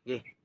Ge.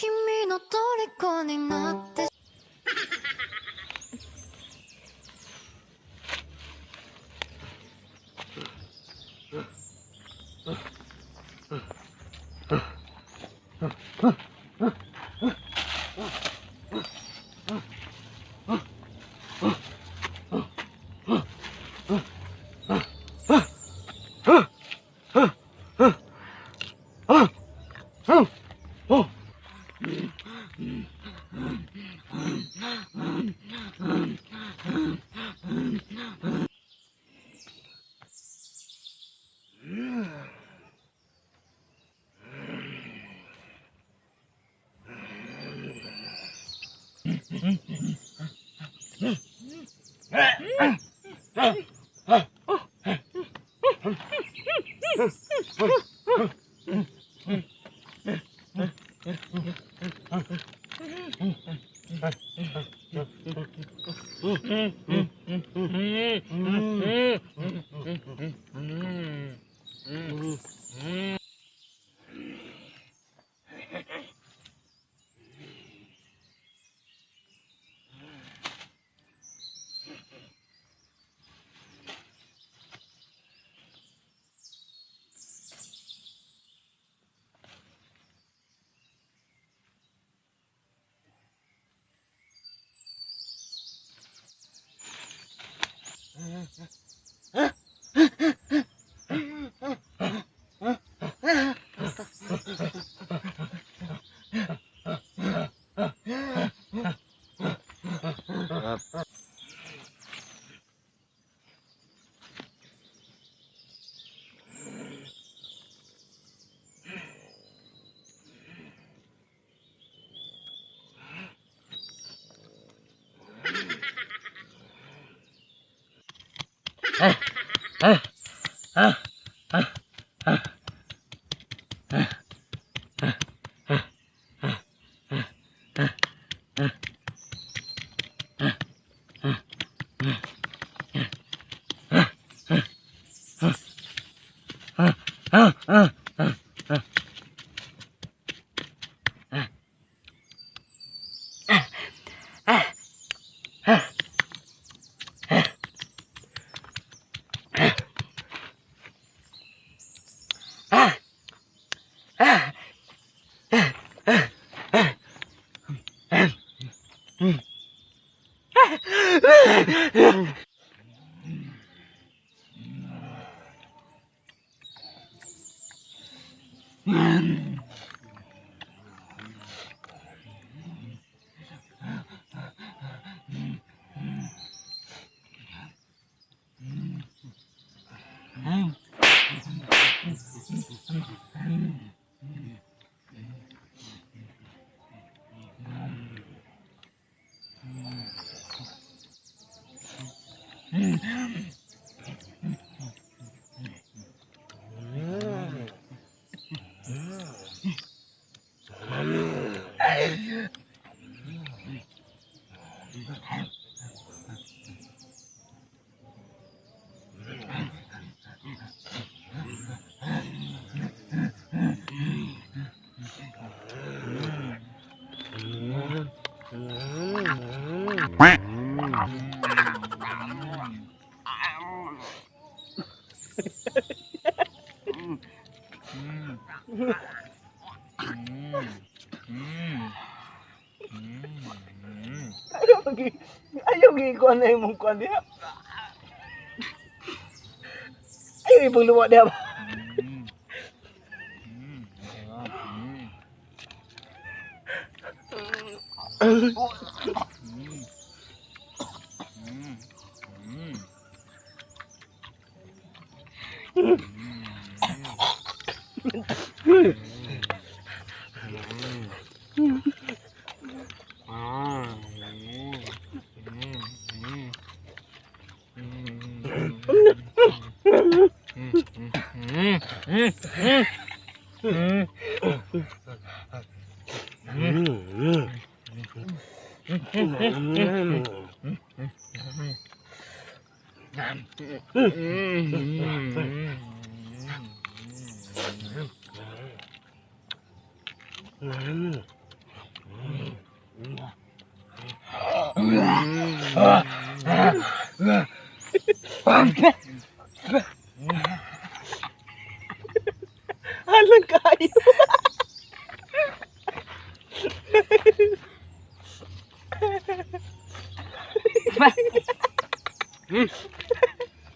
君の虜になって。Ayaw gi kuan na imong kuan diha. Ayaw ibang luwa diha. Halang kayo.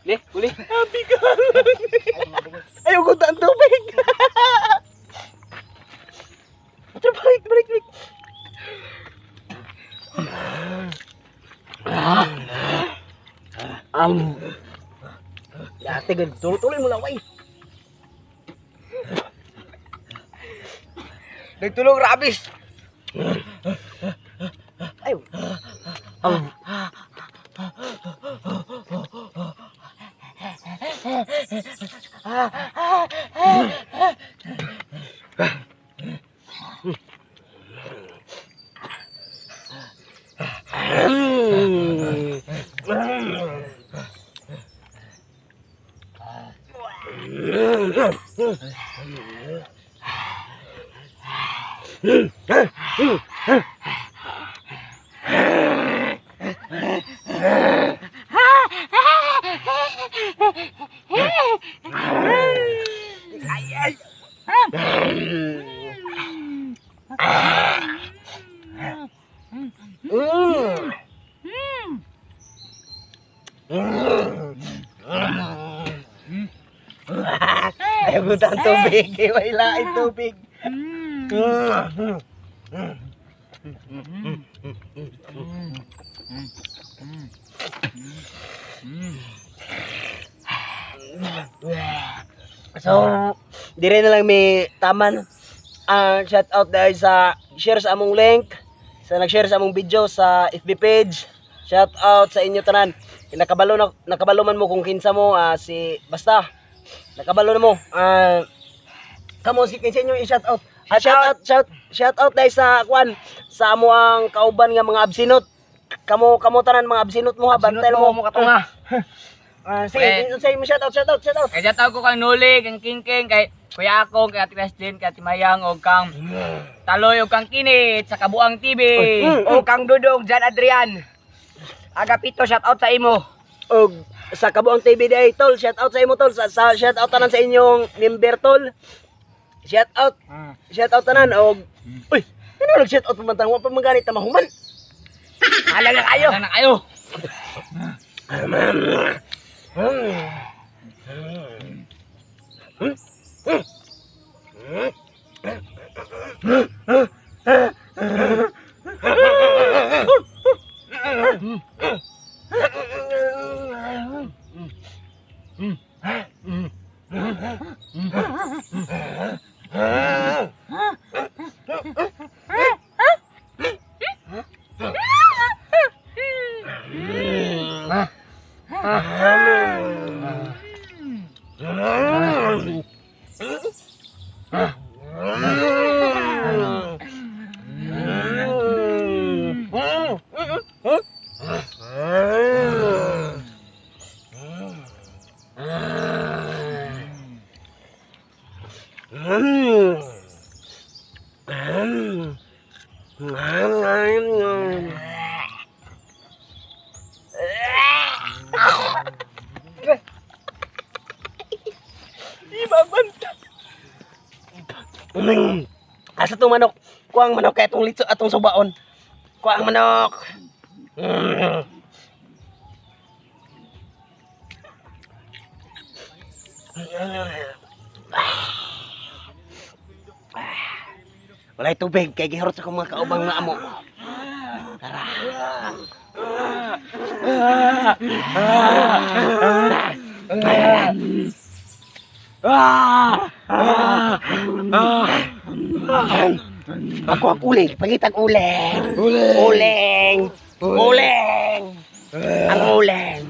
Le, uli. Happy ka. Ayaw ko ang tubig. Ito, balik, balik, balik. Dati, tuloy-tuloy mo laway. Nagtulong rabis. Ayaw. Ayaw ko ang tubig. Wala ang tubig. So, dire na lang may taman. Shout out dahil sa share sa among link, sa nag-share sa among video sa FB page. Shout out sa inyo tanan. Nakabalo na, nakabalo man mo kung kinsa mo, si basta nakabalo na mo. Kamo si kinsa inyo i-shout out. Shout out, shout shout out dahil sa kwan sa amo ang kauban nga mga absinot. Kamo kamo tanan mga absinot mo ha, bantay mo. Mo katunga. Sige, Pre. say mo shout out, shout out, shout out. Kaya tawag ko kang Nuli, kang Kingking, kay Kuya Akong, kay Ate Christine, kay Ate Mayang, o kang Taloy, o kang Kinit, sa Kabuang TV. O kang Dudong, Jan Adrian. Agapito, shout out sa imo. Og sa Kabuang TV day tol, shout out sa imo tol, sa shout out tanan sa inyong member tol. Shout out, shout out tanan og uy, ano nag shout out pa man tang wa pa man ganit ta mahuman. Hala na kayo. Wala na kayo. Asa tong manok? Kuang manok kay atong litso atong subaon. Kuang manok. Walay tubig kay gihurot sa akong mga kaubang na amo. Tara. Ako ang uling, pangitag uling. Uling. Uling. Ang uling.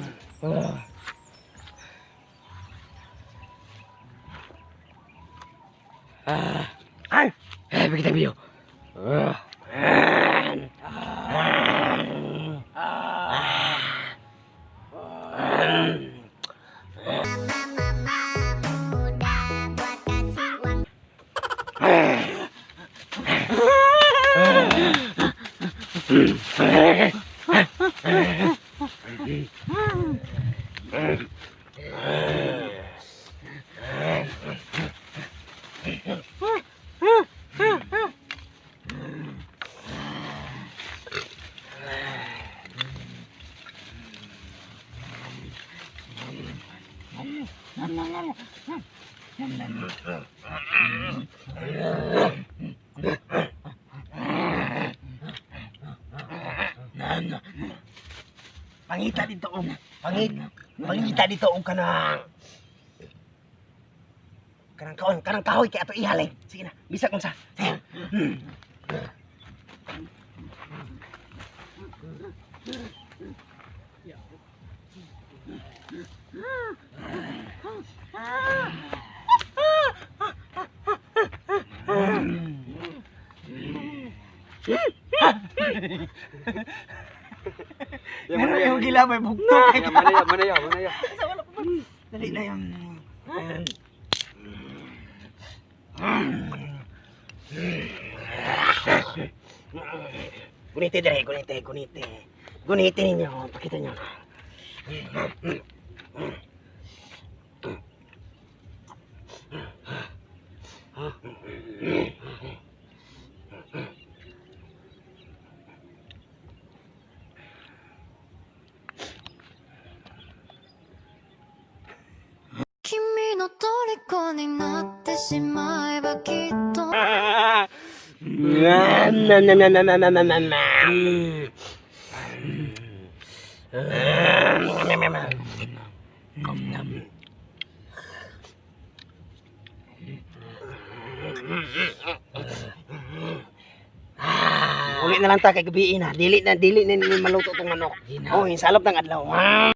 Ay, Eh, bigita biyo. Pangita dito og pangita dito og kanang kaon, kanang kahoy kay ato ihalay. Sige na, bisag unsa. Sige. Ano yung gilabay bugtok? Manaya, manaya, manaya. Dali na yun. Gunite dire, gunite, gunite. Gunite ninyo, pakita nyo. 君の虜になってしまえばきっと。 Na na na na na na na na na. Uli na lang ta kay gabi na. Dili na ni maluto tong manok. Oh, hinsalop ng adlaw.